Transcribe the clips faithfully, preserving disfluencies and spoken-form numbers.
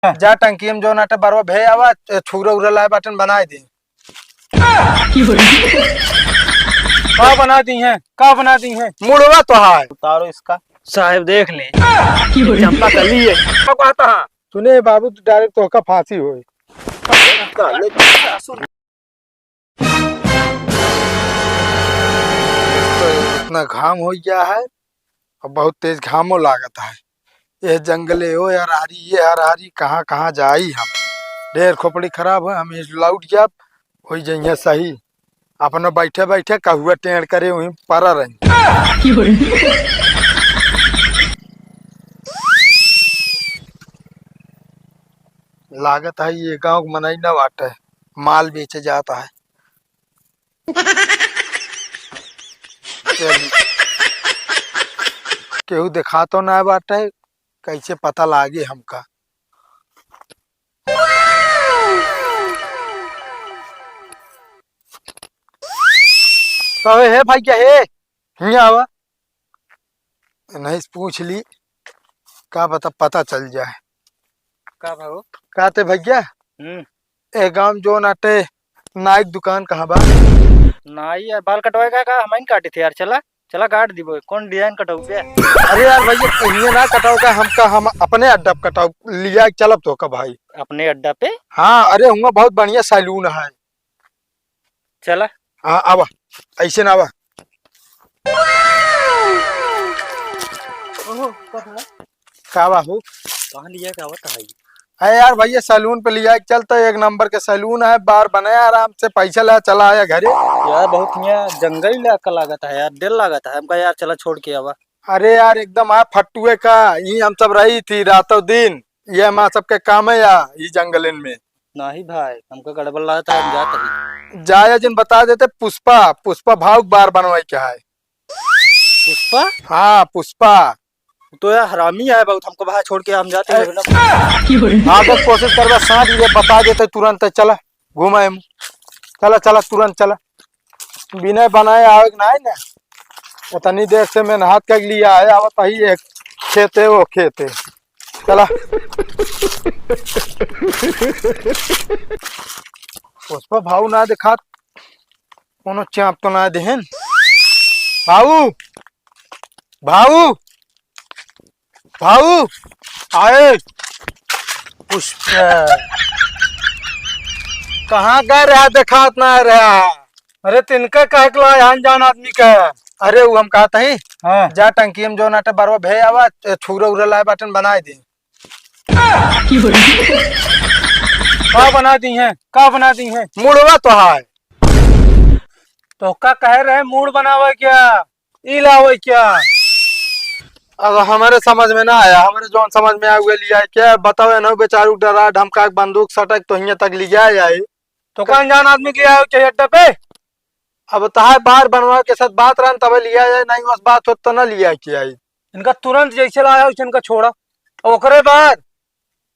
जा टंकी में जौन आटे बरवा भे आवा, ए, छुरा उरा लाए बाटन बनाए दे। का बना दी हैं, का बना दी हैं? मुड़वा तो है। उतारो इसका। साहेब देख ले, चंपा कली है। का कहता है? सुने बाबू, तू direct तोहका फांसी होए। तो इतना घाम हो गया है, अब बहुत तेज घामो लागत है। ये जंगले हो यार, हरारी, ये हरारी, कहाँ कहाँ जाई हम? ढेर खोपड़ी खराब है, हम इस लौट जाब, होई जइहे सही। अपना बैठे बैठे कहुआ टेढ़ करे वहीं पड़ा रही। लागत है ये गाँव के मनई न बाटे, माल बेचे जाता है। चल, केहू देखा तो ना बाटे, कैसे पता लागे हमका? कहे, "हे भैया, हे, हियाँ आवा।" नहीं पूछ ली, का पता, पता चल जाए। का भाव? का ते भैया? हम्म। ए गाँव में जौन आटे नाई के दुकान कहाँ बा? नाई यार, बाल कटवाए का, का? हम ही काटे थे यार, चला, चला काट दीबो। कौन design कटौबे? अरे यार भैया, कहीं ना कटाओ का, हमका, हम अपने अड्डा पे कटाओ, लिया के चलब तो का भाई। अपने अड्डा पे? हाँ, अरे हुआ बहुत बढ़िया सैलून है। चला। हाँ, आवा, ऐसे ना आवा। ओहो, का बा? का बा हो? कहाँ लिया के आवत है? अरे यार भैया, सैलून पे लिया के चलता, एक नंबर के सैलून है, बार बने आराम से, पैसा ला चला आया घरे। यार बहुत यहाँ जंगल इलाका लागत है यार, डर लागत है हमका यार, चला छोड़ के आवा। अरे यार एकदम है फट्टुए का, यही हम सब रही थी रातों दिन, ये माँ सबके काम है या, ये जंगलन में। नहीं भाई, हमका गड़बड़ लागत है, हम जात ही। जाया जिन बता देते पुष्पा, पुष्पा भाव बार बनवाई के है। पुष्पा? हाँ, पुष्पा। तो यार हरामी है बहुत, हमको बाहर छोड़ के हम जाते हैं। आगे कोशिश करबा, साँझ ये बता देते तुरंत, चला घूमे हम। चला, चला, तुरंत चला। बिना बनाए आवे के नाहीं ना। इतनी देर से मेहनत कर लिया है, आवत ही एक खेते वो खेते। चला। पुष्पा भाऊ ना दिखात, कोनो चाप तो ना देहन। भाऊ, भाऊ, भाऊ, आए। पुष्पा, कहाँ गए रहा, देखात ना रहा? अरे तिनका कहे के ला, अनजान आदमी का। अरे वो हम कहत ही, हाँ। जा टंकी में जौन आटे बरवा भे आवा, छुरा उरा लाए बाटन बनाए दे। का बना दी हैं? का बना दी हैं? मुड़वा तो है। तो का कहे रहे मूड़ बनावे क्या? ई लावे क्या? अब हमारे समझ में ना आया, हमारे जौन समझ में आ गया लिया क्या? बताओ, एनहु बेचारू डरा ढमका के बंदूक सटक तो हियां तक लिया आई। तो का अनजान आदमी के लिया आवे चाहिए अड्डा पे? अब तहार बार बनवा के साथ बात रहन तबे लिया जाए, नहीं बस बात होत तो ना लिया के आई। इनका तुरंत जैसे लाया वैसे इनका छोड़ा, और ओकरे बाद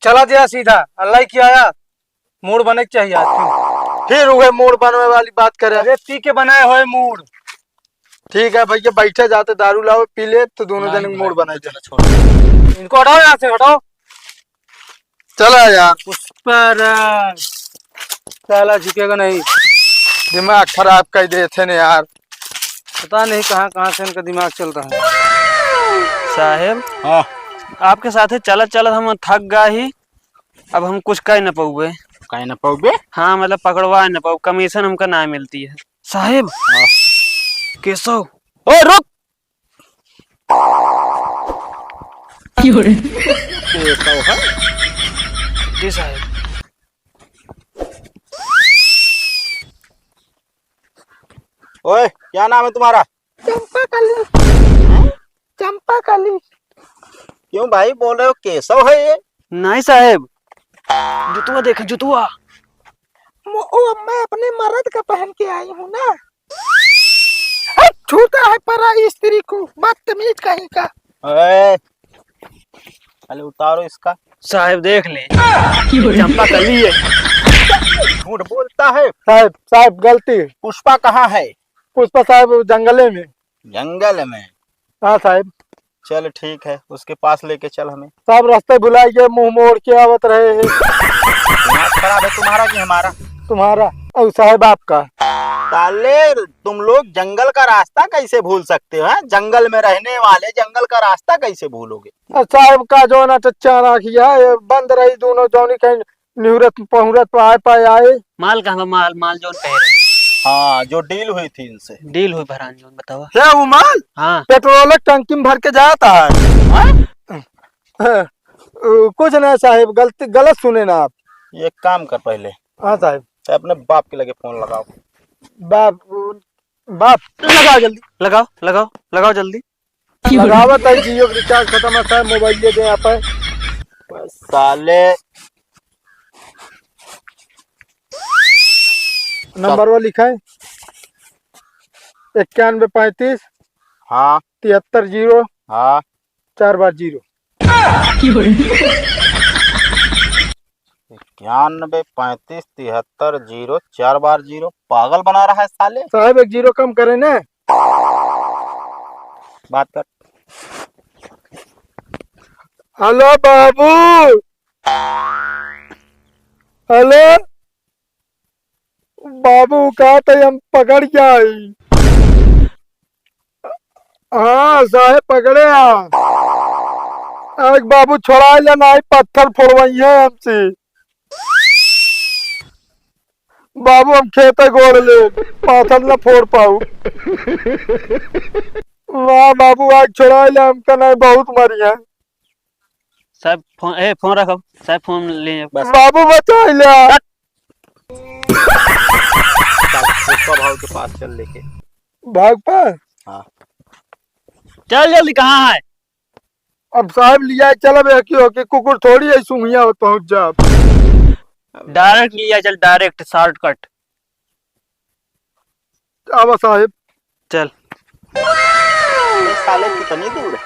चला दिया सीधा, अल्लाह की आया, मूड़ बने के चाहिए आज फिर। फिर उहे मूड़ बनवे वाली बात करे। अरे पी के बनाए होए मूड़। ठीक है भैया, बैठे जाते दारू लाओ पी ले तो दोनों नहीं जने के मूड़ भाई, बनाए चला जाए। छोड़। इनको हटाओ यहाँ से, हटाओ। चला यार। पुष्पा राज। साला झुकेगा नहीं। दिमाग खराब कर देते ने यार। पता नहीं कहाँ कहाँ से इनका दिमाग चलता है। साहेब, हाँ। आपके साथे चलत चलत हम थक गए ही, अब हम कुछ कह न पउबे। कह न पउबे? हाँ, मतलब पकड़वा न पउब, कमीशन हमका ना मिलती है। साहेब, हाँ। केशव। ओए रुक, की हो रे? ये तो है। जी साहब। ओए, क्या नाम है तुम्हारा? चंपा कली। हैं? चंपा कली। क्यों भाई बोल रहे हो, केशव है ये? नहीं साहेब, जुतवा देखे, जुतवा। मो-, ओ, मैं अपने मर्द का पहन के आई हूँ ना। हट, छूता है परा स्त्री को, बदतमीज कहीं का। ए, पहले उतारो इसका। साहेब देख ले, चंपा कली है। झूठ बोलता है। साहेब, साहेब, गलती। पुष्पा कहाँ है? पुष्पा साहेब जंगले में। जंगल में? हाँ साहेब। चल ठीक है, उसके पास लेके चल हमें। साहब, रास्ता भुलाइ गए, मुंह मोड़ के आवत रहे हैं। दिमाग खराब है तुम्हारा कि हमारा? तुम्हारा। और साहब आपका। साले, तुम लोग जंगल का रास्ता कैसे भूल सकते हो, हैं? जंगल में रहने वाले जंगल का रास्ता कैसे भूलोगे? और साहब का जो ना चच्चा राखिया, ये बंद रही दोनों जौनी कहीं निहुरत पहुरत पाए पाए आए। माल कहाँ बा? माल, माल जौन कहे रहे। हाँ, जो डील हुई थी इनसे। डील हुई बहरान जौन, बतावा। हे वो माल? हाँ। पेट्रोल टंकी में भर के जाता है। हाँ? हाँ, अ, कुछ ना साहब, गलती, गलत सुने ना आप। एक काम कर पहले। हाँ साहब। ते अपने बाप के लगे फोन लगाओ। बाप, बाप, लगाओ जल्दी। लगाओ, लगाओ, लगाओ जल्दी। लगावत है, जियो के रिचार्ज खतम है, साहब मोबाइल दे दे यहाँ पर। साले। नंबर वो लिखा है, इक्यानवे पैंतीस। हाँ। तिहत्तर जीरो। हाँ। चार बार जीरो। इक्यानवे पैंतीस तिहत्तर जीरो चार बार जीरो। पागल बना रहा है साले। साहब, एक जीरो कम करें ना। बात कर। हेलो बाबू। हेलो। बाबू का तो हम पकड़ के आई। हाँ साहेब, पकड़े आ। एक बाबू छोड़ा ले, नाही पत्थर फोड़वाई है हमसे। बाबू हम खेते गोड़ ले, पाथर न फोड़ पाऊ। वाह बाबू, आज छोड़ा ले हमका, नाही बहुत मरी है। साहेब फोन, ए, फोन रखो साहेब, फोन ले। बस। बाबू बचा ले। चल, पुष्पा भाव के पास चल लेके। भाग पा? हाँ। चल जल्दी, कहाँ है? अब साहेब लिया चल, अब एक ही हो कि कुकुर थोड़ी है, सुंघिया हो पहुँच जा। Direct लिया चल, direct shortcut। आवा साहेब। चल। ये साले कितनी दूर है?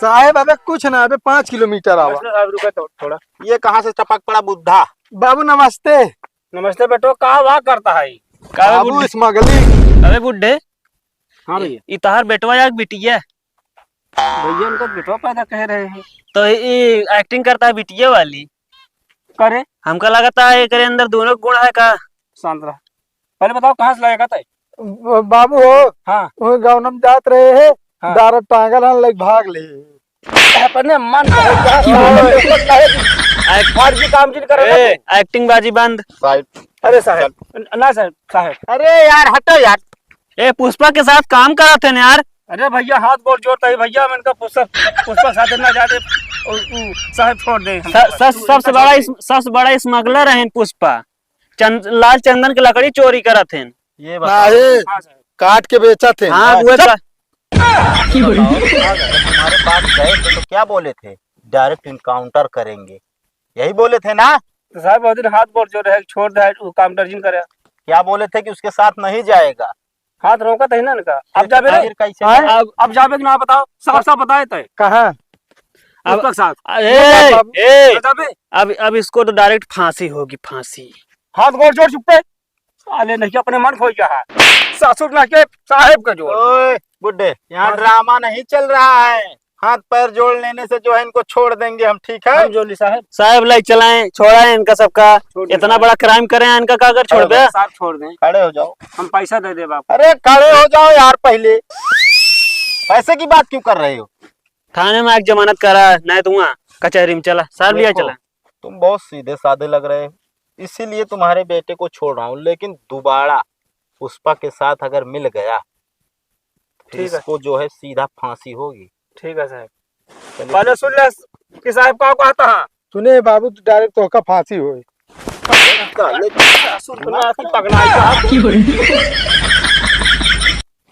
साहेब, अबे कुछ ना, अबे पाँच किलोमीटर आवा। वैष्णव साहब, रुका तो थोड़ा। ये कहाँ से टपक पड़ा बुढ़ा? बाबू नमस्ते। नमस्ते बेटो, का वाह करता है? का बाबू बुढ़े? Smuggling। अबे बुढ़े, हाँ भैया। ई तहार बेटवा या बिटिया? भैया, उनका बेटवा पैदा कह रहे हैं। तो ई acting करता है बिटिया वाली। करे? हमका लगता है एकरे अंदर दोनों गुण है का? शांत रह। पहले बताओ, कहाँ से लाया कहता है? ब-, बाबू हो, हाँ। वो गाँव में जात रहे हैं, हाँ। दारू टांगल हन, लग भाग ले। अपने मन को क्या की बोल रहे हो? फर्जी काम जिन कर रहे ए, हो। Acting बाजी बंद। साहब। अरे साहब, चल। न-, ना साहब, साहब। अरे यार, हटो यार। ए, पुष्पा के साथ काम करत है ना यार। अरे भैया, हाथ गोड़ जोड़ता है भैया, मैं इनका पुष्पा, पुष्पा साथ ना जाते, उ, उ, साहब छोड़ दे। स-, स-, सबसे बड़ा इस-, सबसे बड़ा smuggler है पुष्पा। चंद-, लाल चंदन के लकड़ी चोरी करत हैं। ये बताओ। नाही, हाँ, साहब। काट के बेचत हैं। हाँ, हाँ, वो चुप। का- बताओ, जब तुम्हारे पास गए थे तो क्या बोले थे? Direct encounter करेंगे, यही बोले थे ना? तो साहब, वो दिन हाथ गोड़ जोड़े है, छोड़ दे, वो काम दर्जिन करे। क्या बोले थे कि उसके साथ नहीं जाएगा? हाथ रोका था ही ना इनका। अब फिर जाबे रे? आखिर कैसे हाँ? गए? अब, अब जाबे कि ना बताओ, साफ साफ बताए तय। कहाँ? अब उसका साथ। ए, बाबू। ए, अब जाबे? अब, अब इसको तो direct फांसी होगी, फांसी। हाथ गोड़ जोड़ चुप पे। साले नहीं अपने मन खोई गया है। ससुर ना के साहेब का जोड़। ओए, बुड्ढे, यहाँ हाँ। Drama नहीं चल रहा है। हाथ पैर जोड़ लेने से जो है इनको छोड़ देंगे हम, ठीक है? हम जोड़ ली साहेब। साहेब लाई चलाएं, छोड़ाएं इनका सबका। छोड़ दे इतना साहब। बड़ा crime करे हैं इनका, का अगर खड़े हो छोड़बे? जाओ। साहब छोड़ दें। खड़े हो जाओ। हम पैसा दे दे बाप। अरे खड़े हो जाओ यार पहले। पैसे की बात क्यों कर रहे हो? थाने में आके जमानत करा, नहीं तो वहाँ कचहरी में चला, साहब लिया देखो, चला। तुम बहुत सीधे साधे लग रहे हो, इसीलिए तुम्हारे बेटे को छोड़ रहा हूँ, लेकिन दोबारा पुष्पा के साथ अगर मिल गया, फिर ठीक है। इसको जो है सीधा फांसी होगी। ठीक है साहब। चलिए। पहले सुन ले कि साहब का कहता है। सुने बाबू, तू direct तोहका फांसी होई। साले, सुन ना कि पगला है साहब।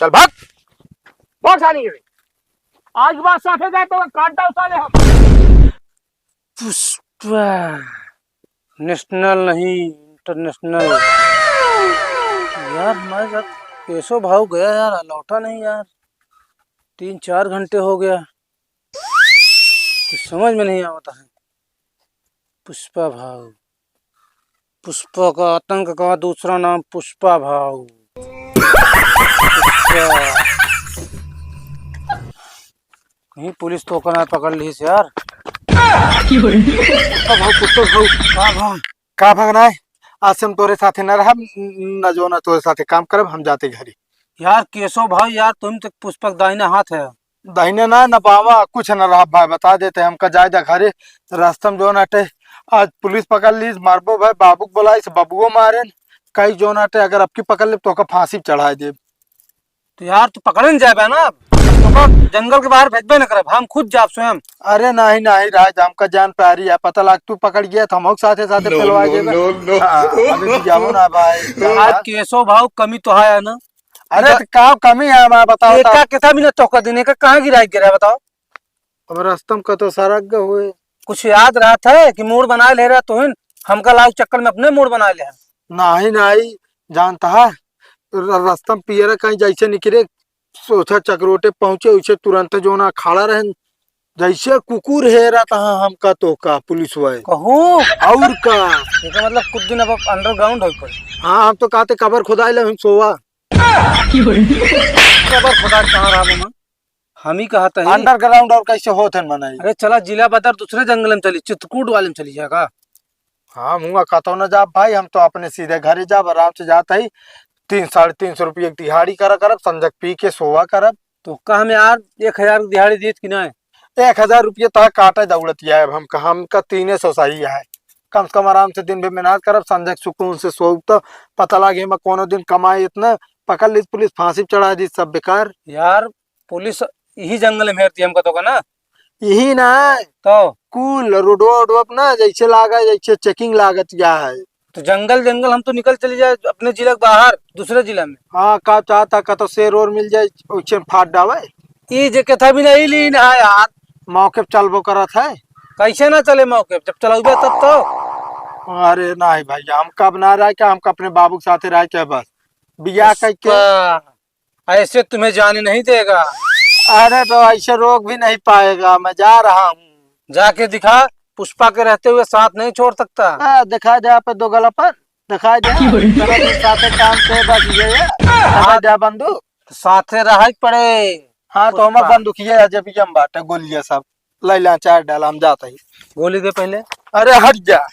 चल भाग। बहुत सारी है। आज के बाद साथे जाए तो काट डाल साले हम। पुष्पा, national नहीं, international। यार, हमारे साथ केशव भाव गया यार, लौटा नहीं यार, तीन चार घंटे हो गया, कुछ समझ में नहीं आवता है। पुष्पा भाव, पुष्पा का आतंक का दूसरा नाम पुष्पा भाव। पुष्पा। कहीं पुलिस तोका ना पकड़ लीस यार। का भाव, कुत्तो भाव? का भाव? का भागना है? आज से हम तोरे साथे न रहब, न जो ना तोरे साथे काम करब, हम जाते घरे। यार केशव भाई, यार तुम तक पुष्पक दाहिना हाथ है। दाहिने ना, न बावा, कुछ न रहब भाई, बता देते, हमका जाए दा घरे। रास्ता में जो ना अटे, आज पुलिस पकड़ लीस, मारबो भाई, बाबू के बोलाइस, बबुओ मारेन, कई जो ना अटे, अगर अबकी पकड़ लेब तो ओका फांसी पे चढ़ाए देब। तो यार, तू पकड़े न जाबे ना, तो का जंगल के बाहर भेजबे न करब, हम खुद जाब स्वयं। अरे नहीं, नहीं, राज, हमका जान प्यारी है, पता लाग तू पकड़ गया तो हम साथे साथे no, पेलवा no, देबे। No, no। हाँ, अबे भी जाबो ना भाई, आज जान। केशव भाव कमी तो है ना। अरे, तो का कमी है, मैं बताओ तो। एका केथा भी ना तोका दिन, एका कहाँ गिराई गिरा, बताओ। अब रास्ता में कतो सरक गए हुए। कुछ याद रहत है कि मूड बनाए ले रहा तुहिन, हमका लाओ चक्कर में अपने मूड बनाए ले है। नहीं, नहीं, जानता है, र-, रास्ता में पियरा कहीं जैसे निकले, सोचा चकरोटे पहुंचे, उसे तुरंत जो ना खड़ा रहन, जैसे कुकुर हेरा तहाँ हमका तोका पुलिस वाले। कहूँ? और का? एका मतलब कुछ दिन अब underground होई पड़े। हाँ, हम तो कहते कबर खुदाई ले हम सोवा। कबर खुदाई कहाँ रहा मामा? हम ही कहत हई। Underground और कैसे होत हन मनाई? अरे चला जिला बदर दूसरे जंगल में चली, चित्रकूट वाले में चली जाएगा। हाँ, मुआ कतौ न जाब भाई, हम तो अपने सीधे घरे जाब, आराम से जात हई। तीन, साढ़े तीन सौ रुपये की दिहाड़ी करा करब, संजक पी के सोवा करब। तो का हम यार एक हजार की दिहाड़ी दीत कि नहीं? एक हजार रुपये तह काटे दौड़त है, अब हम, हमका तीने सौ सही है। कम से कम आराम से दिन भर मेहनत करब, संजक सुकून से सोब तो पता लागे, मैं कोनो दिन कमाए इतना, पकड़ ली पुलिस, फांसी पे चढ़ा दी, सब बेकार। यार, पुलिस यही जंगल में हेरती हमका तो का ना? यही ना। तो? कुल रोडवा, रोडवा पे ना जैसे लागा, जैसे checking लागत या है। तो जंगल, जंगल हम तो निकल चली जाए अपने जिला के बाहर, दूसरे जिला में। हाँ, का चाहता, का तो शेर ओर मिल जाए, उसे फाड़ डावे। ई जे कथा भी नहीं ली ना यार। मौके पे चलबो करत है। कैसे ना चले मौके पे? जब चलौबे तब तो। अरे नहीं भाई, हम कब ना रह के, हमका अपने बाबू के साथे रह के बस। बियाह करके। पुष्पा, ऐसे तुम्हें जाने नहीं देगा। अरे तो ऐसे रोक भी नहीं पाएगा, मैं जा रहा हूँ। जाके दिखा, पुष्पा के रहते हुए साथ नहीं छोड़ सकता। हाँ, दिखाई दे आप दो गला पर, दिखाई दे। चलो, तुम साथे काम से बस ये है। दिखाई दे बंदूक। साथे रहे पड़े। हाँ, तो हम पुष्पा। बंदूकिया है, जब ये हम बाटे, गोलियां सब। लैला चार डाला, हम जाते ही। गोली दे पहले। अरे हट जा।